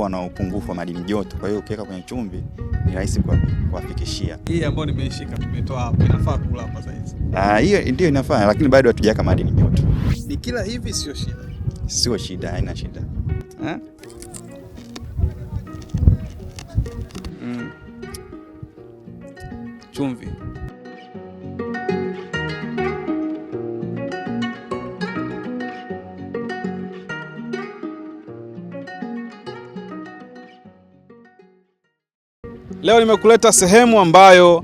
wana upungufu wa madini joto. Kwa hiyo ukiweka kwenye chumvi ni rahisi kuwafikishia. Hii ambayo nimeishika tumetoa hapa inafaa kula hapa sasa hizi. Ah, hiyo ndio inafaa, lakini bado hatujaweka madini joto. Ni kila hivi sio shida. Sio shida, haina shida. Eh? Mm. Chumvi. Leo nimekuleta sehemu ambayo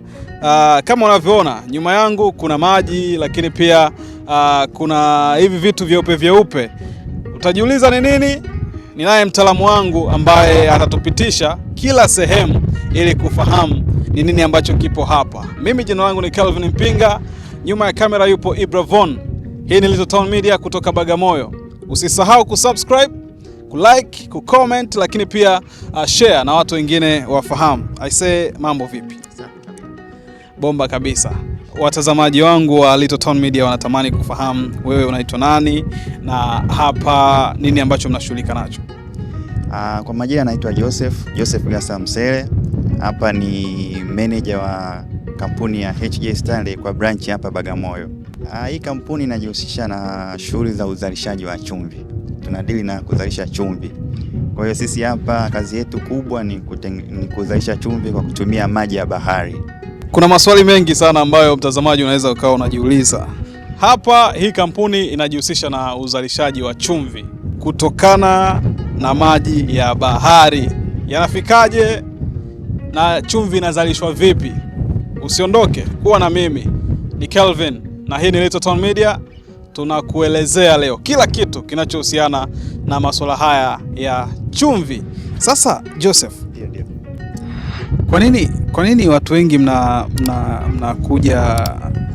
kama unavyoona nyuma yangu kuna maji, lakini pia kuna hivi vitu vyeupe vyeupe. Utajiuliza ni nini? Ninaye mtaalamu wangu ambaye atatupitisha kila sehemu ili kufahamu ni nini ambacho kipo hapa. Mimi jina langu ni Kelvin Mpinga, nyuma ya kamera yupo Ibravon. Hii ni Little Town Media kutoka Bagamoyo. Usisahau kusubscribe, kulike, kucomment, lakini pia share na watu wengine wafahamu. I say mambo vipi? Bomba kabisa. Watazamaji wangu wa Little Town Media wanatamani kufahamu wewe unaitwa nani na hapa nini ambacho mnashughulika nacho. Kwa majina naitwa Joseph Gasa Msele. Hapa ni manager wa kampuni ya HJ Stanley kwa branch hapa Bagamoyo. Hii kampuni inajihusisha na shughuli za uzalishaji wa chumvi. Tunadili na kuzalisha chumvi. Kwa hiyo sisi hapa kazi yetu kubwa ni kuzalisha chumvi kwa kutumia maji ya bahari. Kuna maswali mengi sana ambayo mtazamaji unaweza ukawa unajiuliza. Hapa hii kampuni inajihusisha na uzalishaji wa chumvi kutokana na maji ya bahari. Yanafikaje na chumvi inazalishwa vipi? Usiondoke, kuwa na mimi ni Kelvin na hii ni Little Town Media. Tunakuelezea leo kila kitu kinachohusiana na masuala haya ya chumvi. Sasa Joseph, Ndio, ndio. kwa nini watu wengi mnakuja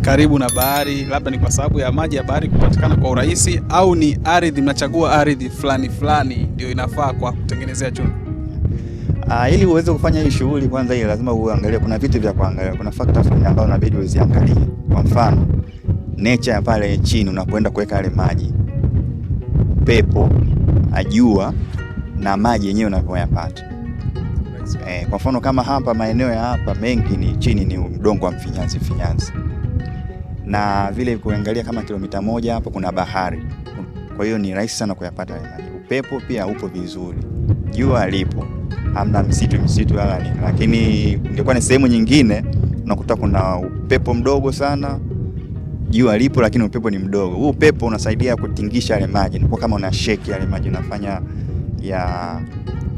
karibu na bahari? Labda ni kwa sababu ya maji ya bahari kupatikana kwa urahisi, au ni ardhi, mnachagua ardhi fulani fulani ndio inafaa kwa kutengenezea chumvi? Ili uweze kufanya hii shughuli kwanza, hii lazima uangalie, kuna vitu vya kuangalia, kuna factors fulani ambazo inabidi uziangalie. Kwa mfano, nature ya pale chini unapoenda kuweka yale maji, upepo, jua na maji yenyewe unavyoyapata. Kwa mfano kama hapa maeneo ya hapa mengi ni chini ni udongo wa mfinyanzi mfinyanzi, na vile kuangalia kama kilomita moja hapo kuna bahari, kwa hiyo ni rahisi sana kuyapata yale maji. Upepo pia upo vizuri, jua lipo, hamna msitu msitu wala nini, lakini ingekuwa ni sehemu nyingine unakuta kuna upepo mdogo sana, jua lipo lakini upepo ni mdogo. Huu upepo unasaidia kutingisha yale maji, inakuwa kama una shake yale maji, unafanya ya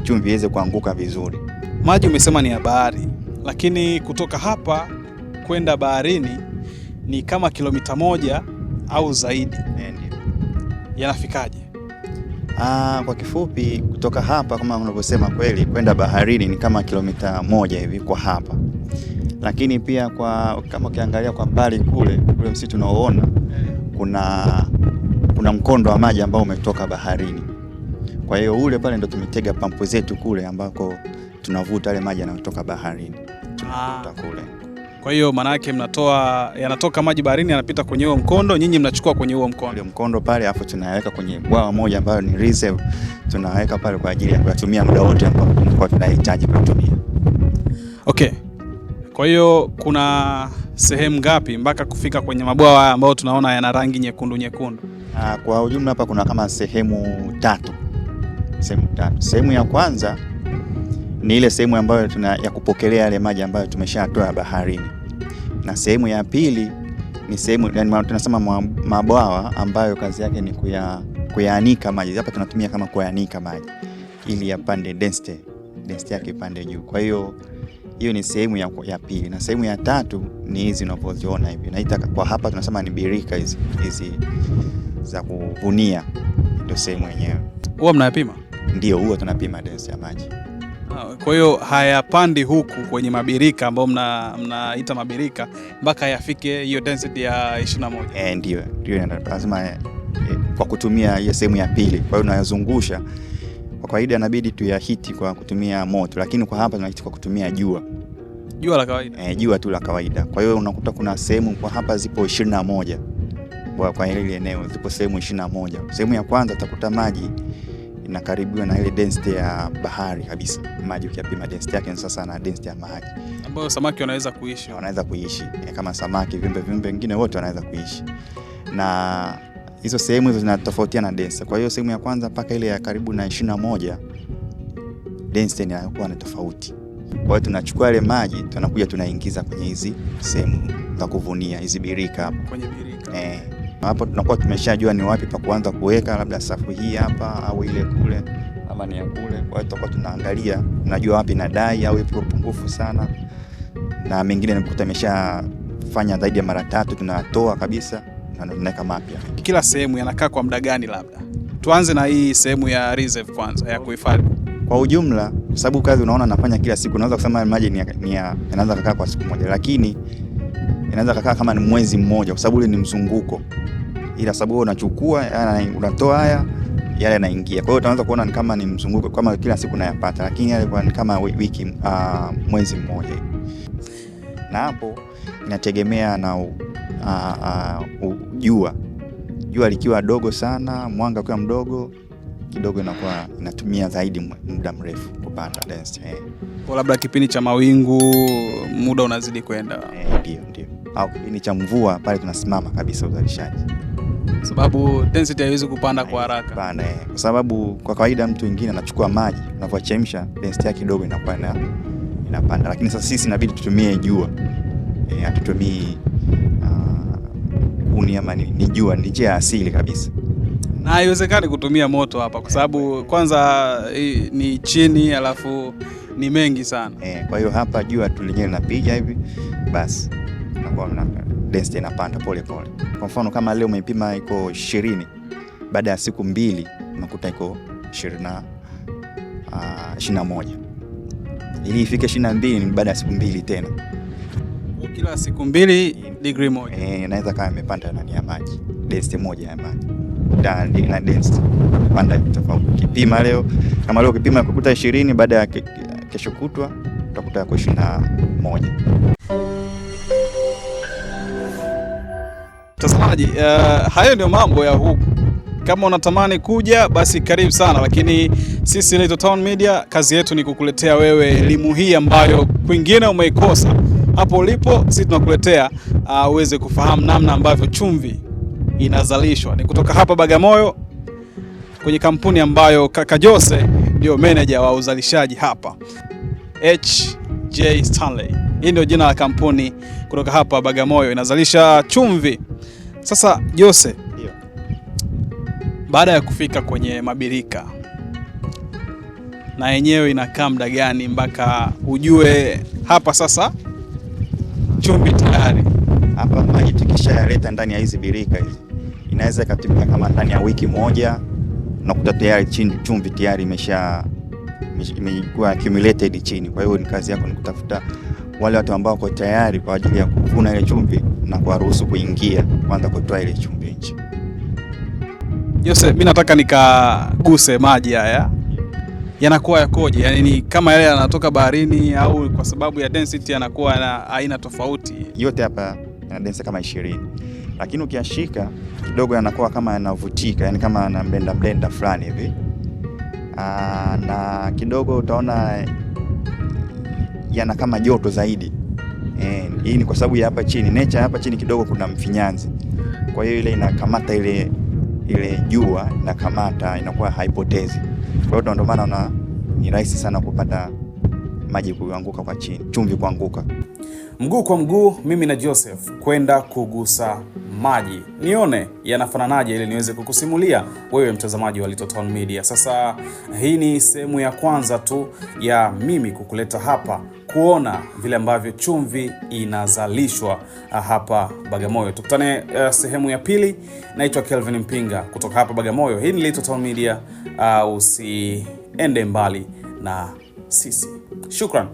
chumvi iweze kuanguka vizuri. Maji umesema ni ya bahari, lakini kutoka hapa kwenda baharini ni kama kilomita 1 au zaidi. Ndio. Yanafikaje? Kwa kifupi kutoka hapa kama unavyosema kweli kwenda baharini ni kama kilomita 1 hivi kwa hapa. Lakini pia kwa kama ukiangalia kwa mbali kule ule msitu unaoona kuna mkondo wa maji ambao umetoka baharini. Kwa hiyo ule pale ndo tumetega pampu zetu kule ambako tunavuta yale maji yanayotoka baharini. Tunavuta kule. Kwa hiyo maana yake mnatoa, yanatoka maji baharini yanapita kwenye huo mkondo, nyinyi mnachukua kwenye huo mkondo. Ule mkondo pale afu tunaweka kwenye bwawa moja ambayo ni reserve, tunaweka pale kwa ajili ya kuyatumia muda wote ambao tunakuwa tunahitaji kutumia. Okay. Kwa hiyo kuna sehemu ngapi mpaka kufika kwenye mabwawa haya ambayo tunaona yana rangi nyekundu nyekundu? Kwa ujumla hapa kuna kama sehemu tatu. Sehemu tatu. Sehemu ya kwanza ni ile sehemu ambayo tuna ya kupokelea yale maji ambayo tumeshatoa baharini. Na sehemu ya pili ni sehemu, yani tunasema mabwawa ambayo kazi yake ni kuyaanika maji. Hapa tunatumia kama kuyanika maji ili yapande density yake ipande juu. Kwa hiyo hiyo ni sehemu ya pili. Na sehemu ya tatu ni hizi unapoziona hivi. Naita kwa hapa tunasema ni birika hizi za kuvunia, ndio sehemu yenyewe. Huwa mnayapima? Ndio, huwa tunapima density ya maji. Kwa hiyo hayapandi huku kwenye mabirika ambao mnaita mabirika mpaka yafike hiyo density ya 21. Ndio, ndio lazima kwa kutumia hiyo sehemu ya pili. Kwa hiyo unayazungusha. Kwa kawaida inabidi tuyahiti kwa kutumia moto, lakini kwa hapa tunahiti kwa kutumia jua. Jua la kawaida. Jua tu la kawaida. Kwa hiyo unakuta kuna sehemu kwa hapa zipo 21. Kwa hili eneo zipo sehemu 21. Sehemu ya kwanza utakuta maji inakaribiwa na ile density ya bahari kabisa. Maji ukiyapima density yake ni sasa na density ya maji ambayo samaki wanaweza kuishi. Wanaweza kuishi kama samaki, viumbe wengine wote wanaweza kuishi. Na hizo sehemu hizo zinatofautiana density. Kwa hiyo sehemu ya kwanza mpaka ile ya karibu na 21 density inakuwa ni tofauti. Kwa hiyo tunachukua ile maji tunakuja tunaingiza kwenye hizi sehemu za kuvunia, hizi birika hapo. Kwenye birika. Hapo tunakuwa tumeshajua ni wapi pa kuanza kuweka, labda safu hii hapa au ile kule ama ni ya kule. Kwa hiyo tutakuwa tunaangalia, tunajua wapi inadai au ipo pungufu sana. Na mengine nikuta imeshafanya zaidi ya mara 3, tunatoa kabisa na tunaweka mapya. Kila sehemu yanakaa kwa muda gani? Labda tuanze na hii sehemu ya reserve kwanza ya kuhifadhi. Kwa ujumla, kwa sababu kazi unaona nafanya kila siku, unaweza kusema maji ni yanaweza kukaa kwa siku moja, lakini inaweza kukaa kama ni mwezi mmoja, kwa sababu ile ni mzunguko. Ila sababu wewe unachukua, unatoa haya, yale yanaingia. Kwa hiyo utaanza kuona ni kama ni mzunguko, kama kila siku nayapata, lakini yale ni kama wiki, mwezi mmoja. Na hapo inategemea na jua. Jua likiwa dogo sana, mwanga ukiwa mdogo kidogo, inakuwa inatumia zaidi muda mrefu kupanda density. Kwa labda kipindi cha mawingu muda unazidi kwenda. Ndio. Au kipindi cha mvua pale tunasimama kabisa uzalishaji. Sababu density haiwezi kupanda kwa haraka. Kupanda, kwa sababu kwa kawaida mtu mwingine anachukua maji, unavyochemsha density yake kidogo inakuwa inapanda. Lakini sasa sisi inabidi tutumie jua. Hatutumii kuni ama ni jua, ni njia asili kabisa. Na haiwezekani kutumia moto hapa kwa sababu kwanza ni chini alafu ni mengi sana. Kwa hiyo hapa jua tu lenyewe linapiga hivi basi inakuwa density inapanda pole pole. Kwa mfano kama leo umeipima iko 20, baada ya siku 2 unakuta iko 21. Ili ifike 22 ni baada ya siku 2 tena. Kila siku 2 degree moja. Inaweza kama imepanda ndani ya maji, density moja ya maji. Na density panda tofauti. Kipima leo, kama leo kipima kukuta 20, baada ya kesho kutwa utakuta yako 21. Mtazamaji, hayo ndio mambo ya huku. Kama unatamani kuja basi karibu sana, lakini sisi Little Town Media kazi yetu ni kukuletea wewe elimu hii ambayo kwingine umeikosa. Hapo ulipo sisi tunakuletea uweze kufahamu namna ambavyo chumvi inazalishwa. Ni kutoka hapa Bagamoyo kwenye kampuni ambayo kaka Jose ndio manager wa uzalishaji hapa, HJ Stanley. Hii ndio jina la kampuni kutoka hapa Bagamoyo, inazalisha chumvi. Sasa Jose, ndio, baada ya kufika kwenye mabirika na yenyewe inakaa muda gani mpaka ujue hapa sasa chumvi tayari? Hapa maji tukishayaleta ndani ya hizi birika hizi, inaweza ikatumika kama ndani ya wiki moja, unakuta tayari chini chumvi tayari imekuwa accumulated chini. Kwa hiyo ni kazi yako ni kutafuta wale watu ambao wako tayari kwa ajili ya kuvuna ile chumvi na kuwaruhusu kuingia kwanza kutoa ile chumvi nje. Jose, mimi nataka nikaguse maji haya. Yanakuwa yakoje? Yaani ni kama yale yanatoka baharini au kwa sababu ya density yanakuwa na aina tofauti? Yote hapa yana density kama 20. Lakini ukiyashika kidogo yanakuwa kama yanavutika, yani kama yana mblenda mblenda fulani hivi. Na kidogo utaona yana kama joto zaidi. Hii ni kwa sababu ya hapa chini, nature hapa chini kidogo kuna mfinyanzi. Kwa hiyo ile inakamata ile jua, inakamata, inakuwa haipotezi. Kwa hiyo ndio maana ni rahisi sana kupata maji kuanguka kwa chini, chumvi kuanguka. Mguu kwa mguu mimi na Joseph kwenda kugusa maji, nione yanafananaje ili niweze kukusimulia wewe mtazamaji wa Little Town Media. Sasa hii ni sehemu ya kwanza tu ya mimi kukuleta hapa kuona vile ambavyo chumvi inazalishwa hapa Bagamoyo. Tukutane sehemu ya pili. Naitwa Kelvin Mpinga kutoka hapa Bagamoyo. Hii ni Little Town Media. Usiende mbali na sisi. Shukran.